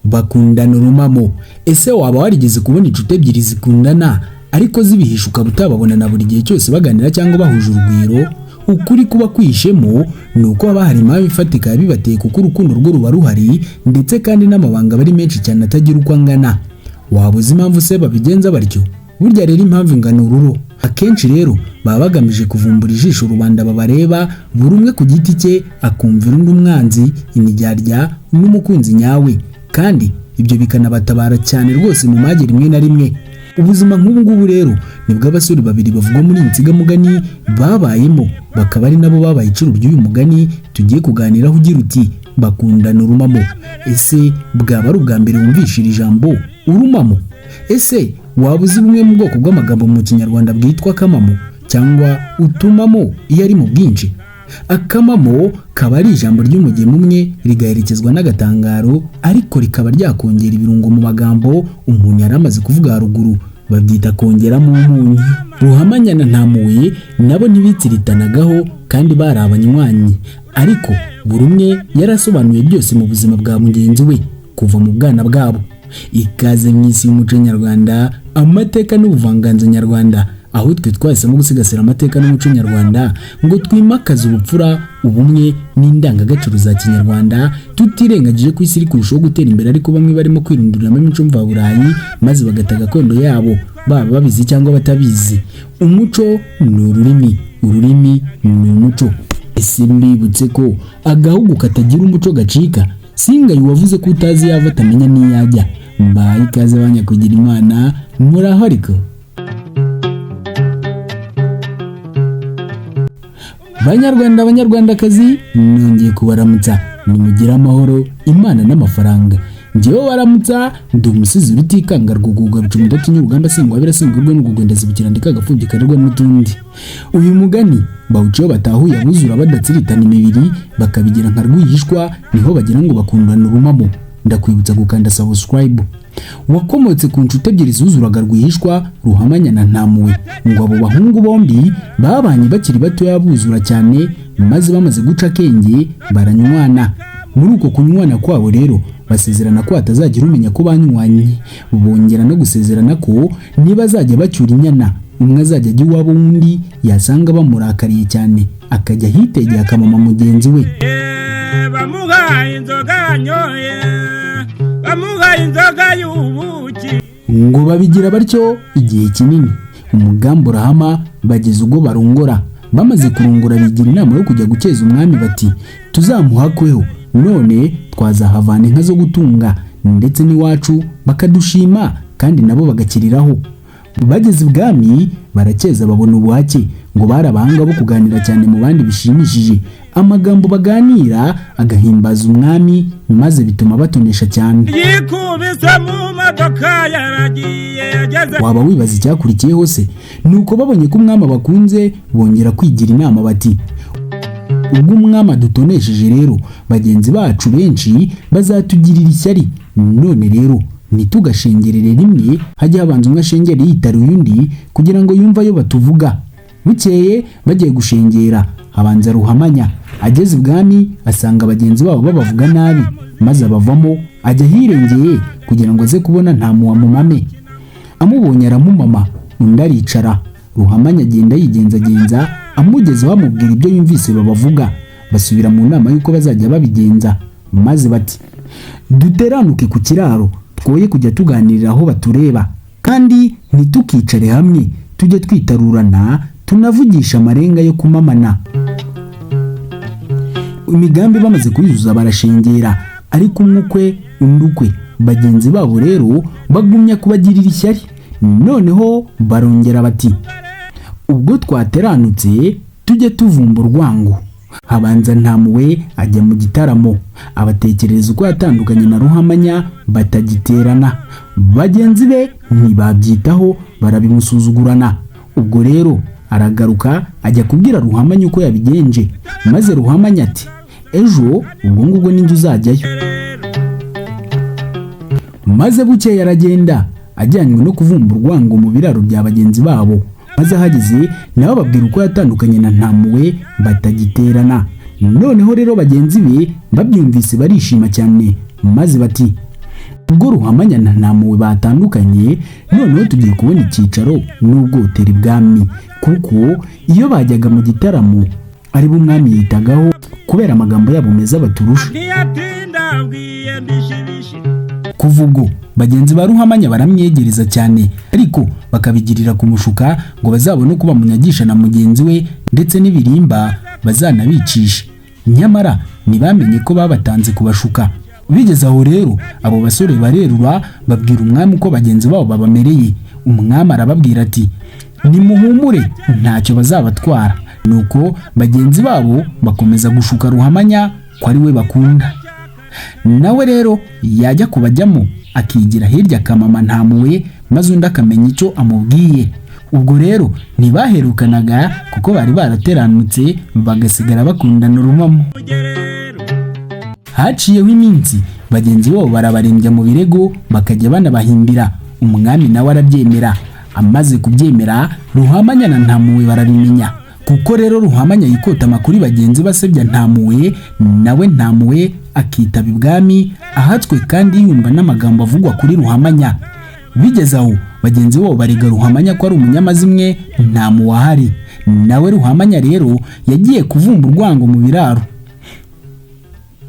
Bakundana urumamo. Ese waba warigeze kubona inshuti ebyiri zikundana ariko zibihisha, ukaba utababonana buri gihe cyose baganira cyangwa bahuje urugwiro? Ukuri kuba kwihishemo ni uko haba hari impamvu ifatika yabibateye, kuko urukundo rwo ruba ruhari, ndetse kandi n'amabanga aba ari menshi cyane atagira uko angana. Waba uzi impamvu se babigenza batyo? Burya rero impamvu ingana ururo. Akenshi rero baba bagamije kuvumbura ijisho rubanda babareba, buri umwe ku giti cye akumvira undi umwanzi, imiryarya n'umukunzi nyawe, kandi ibyo bikanabatabara cyane rwose mu mage rimwe na rimwe. Ubuzima nk'ubu ngubu rero nibwo abasore babiri bavugwa muri iyi nsigamugani babayemo, bakaba ari nabo babaye iciro ry'uyu mugani tugiye kuganiraho ugira uti: "Bakundana urumamo." Ese bwaba ari ubwa mbere wumvishe iri jambo urumamo? Ese waba uzi bumwe mu bwoko bw'amagambo mu Kinyarwanda bwitwa akamamo cyangwa utumamo iyo ari mu bwinshi? Akamamo kaba ari ijambo ry'umugemo umwe rigaherekezwa n'agatangaro, ariko rikaba ryakongera ibirungo mu magambo umuntu yari amaze kuvuga haruguru. Babyita kongeramo umunyu. Ruhamanya na Ntampuhwe nabo ntibitsiritanagaho kandi bari abanywanyi, ariko buri umwe yarasobanuye byose mu buzima bwa mugenzi we kuva mu bwana bwabo. Ikaze mu isi y'umuco nyarwanda, amateka n'ubuvanganzo nyarwanda, aho twe twahisemo gusigasira amateka n'umuco nyarwanda ngo twimakaze ubupfura, ubumwe n'indangagaciro za kinyarwanda, tutirengagije ko isi iri kurushaho gutera imbere, ariko bamwe barimo kwirunduriramo imico mvaburayi maze bagata gakondo yabo, baba babizi cyangwa batabizi. Umuco ni ururimi, ururimi ni umuco. Ese mbibutse ko agahugu katagira umuco gacika? Singaye wavuze ko utazi yava atamenya n'iyo ajya. Mbaye ikaze abanyakugira Imana, muraho. Ariko Banyarwanda, Banyarwandakazi, nongeye kubaramutsa. Nimugire amahoro, Imana n'amafaranga. Njyewe waramutsa ndi umusizi Rutikanga Rwuguga Bica Umudatinya urugamba, singwabira singurwe n'ugugwenda zibukira ndika agapfubyi karirwa n'utundi. Uyu mugani bawuciyeho batahuye abuzura badatsiritana imibiri, bakabigira nka rwihishwa, niho bagira ngo bakundana urumamo. Ndakwibutsa gukanda subscribe. Wakomotse ku nshuti ebyiri zuzuraga rwihishwa, Ruhamanya na Ntampuhwe. Ngo abo bahungu bombi babanye bakiri batoya, buzura cyane, maze bamaze guca akenge baranywana. Muri uko kunywana kwabo rero basezerana ko hatazagira umenya ko banywanye. Bongera no gusezerana ko nibazajya bacyura inyana, umwe azajya ajya iwabo w'undi, yasanga bamurakariye cyane akajya ahitegeye akamama mugenzi we. Bamuhaye inzoga yanyoye, bamuhaye inzoga y'ubuki. Ngo babigira batyo igihe kinini, umugambi urahama, bageze ubwo barongora. Bamaze kurongora bigira inama yo kujya gukeza umwami, bati: "Tuzamuhakweho, none twazahavana inka zo gutunga, ndetse n'iwacu bakadushima kandi nabo bagakiriraho." Bageze ibwami barakeza, babona ubuhake. Ngo bari abahanga bo kuganira cyane mu bandi bishimishije, amagambo baganira agahimbaza umwami, maze bituma batonesha cyane. Yikubise mu modoka yaragiye yageze. Waba wibaza icyakurikiyeho se? Ni uko babonye ko umwami abakunze, bongera kwigira inama bati: "Ubwo umwami adutonesheje rero, bagenzi bacu benshi bazatugirira ishyari. None rero ntitugashengerere rimwe, hajya habanza umwe ashengere yitaruye undi kugira ngo yumve ayo batuvuga." Bukeye bagiye gushengera, habanza Ruhamanya. Ageze ibwami asanga bagenzi babo babavuga nabi, maze abavamo ajya ahirengeye kugira ngo aze kubona Ntamuwamumame. Amubonye aramumama, undi aricara. Ruhamanya agenda yigenzagenza, amugezeho amubwira ibyo yumvise babavuga. Basubira mu nama y'uko bazajya babigenza, maze bati: "Duteranuke ku kiraro, twoye kujya tuganirira aho batureba, kandi ntitukicare hamwe, tujye twitarurana, tunavugisha amarenga yo kumamana." Imigambi bamaze kuyuzuza barashengera, ariko umwe ukwe, undi ukwe. Bagenzi babo rero bagumya kubagirira ishyari. Noneho barongera bati: "Ubwo twateranutse tujye tuvumba urwango." Habanza Ntampuhwe, ajya mu gitaramo, abatekerereza uko yatandukanye na Ruhamanya batagiterana. Bagenzi be ntibabyitaho, barabimusuzugurana. Ubwo rero aragaruka ajya kubwira Ruhamanya uko yabigenje, maze Ruhamanya ati: "Ejo ubwo ngubwo ninjye uzajyayo." Maze bukeye aragenda, ajyanywe no kuvumba urwango mu biraro bya bagenzi babo, maze ahageze nabo babwira uko yatandukanye na Ntampuhwe batagiterana. Noneho rero bagenzi be babyumvise barishima cyane, maze bati: Ubwo Ruhamanya na Ntampuhwe batandukanye, noneho tugiye kubona icyicaro n'ubwotero ibwami, kuko iyo bajyaga mu gitaramo ari bo umwami yitagaho kubera amagambo yabo meza baturusha. Ntiyatinda abwiye mbishibishi. Kuva ubwo bagenzi ba Ruhamanya baramwegereza cyane, ariko bakabigirira kumushuka ngo bazabone uko bamunyagisha na mugenzi we, ndetse n'ibirimba bazanabicisha. Nyamara ntibamenye ko babatanze kubashuka. Bigeze aho rero abo basore barerura babwira umwami uko bagenzi babo babamereye. Umwami arababwira ati: "Nimuhumure, ntacyo bazabatwara." Nuko bagenzi babo bakomeza gushuka Ruhamanya ko ari we bakunda. Nawe rero yajya kubajyamo akigira hirya akamama Ntampuhwe, maze undi akamenya icyo amubwiye. Ubwo rero ntibaherukanaga kuko bari barateranutse, bagasigara bakundana urumamo. Rugerero. Haciyeho iminsi, bagenzi babo barabarembya mu birego, bakajya banabahimbira. Umwami nawe arabyemera. Amaze kubyemera, Ruhamanya na Ntampuhwe barabimenya. Kuko rero Ruhamanya yikotama kuri bagenzi basebya Ntampuhwe, nawe Ntampuhwe akitaba ibwami ahatswe kandi yumva n'amagambo avugwa kuri Ruhamanya. Bigeze aho bagenzi babo barega Ruhamanya ko ari umunyamazimwe, Ntampuhwe ahari. Nawe Ruhamanya rero yagiye kuvumba urwango mu biraro.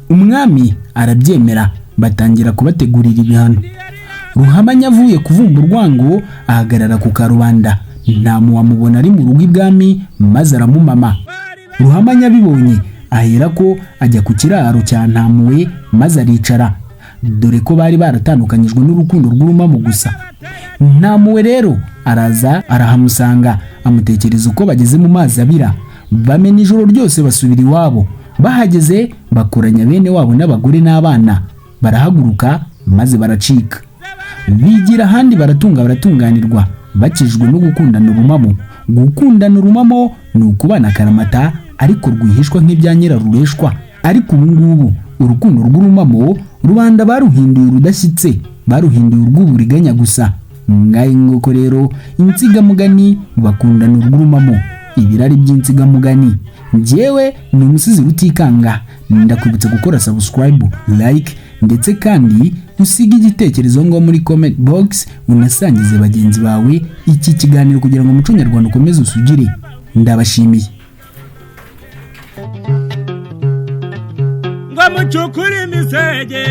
Umwami arabyemera, batangira kubategurira ibihano. Ruhamanya avuye kuvumba urwango ahagarara ku karubanda, Ntampuhwe amubona ari mu rugo ibwami, maze aramumama. Ruhamanya abibonye ahera ko ajya ku kiraro cya Ntampuhwe maze aricara, dore ko bari baratandukanyijwe n'urukundo rw'urumamo gusa. Ntampuhwe rero araza arahamusanga, amutekereza uko bageze mu mazi abira, bamena ijoro ryose basubira iwabo. Bahageze bakoranya bene wabo n'abagore n'abana, barahaguruka maze baracika, bigira ahandi, baratunga baratunganirwa, bakijwe no gukundana urumamo. Gukundana urumamo ni ukubana akaramata ariko rwihishwa nk'ibya nyirarureshwa. Ariko ubu ngubu urukundo rw'urumamo rubanda baruhinduye urudashyitse, baruhinduye urw'uburiganya gusa. Ngahe nguko rero insigamugani bakundana urw'urumamo, ibirari by'insigamugani. Njyewe ni umusizi Rutikanga, ndakwibutsa gukora subscribe, like, ndetse kandi usige igitekerezo ngo muri comment box, unasangize bagenzi bawe iki kiganiro kugira ngo umuco nyarwanda ukomeze usugire. Ndabashimiye. Ngo mucukure imisege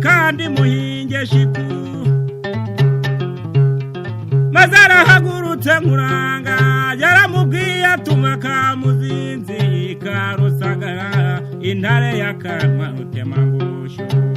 kandi muhinge shiku. Maze arahagurutse Nkuranga yaramubwiye, atuma Kamuzinzi Karusagara intare ya Kanwa Rutemangusho.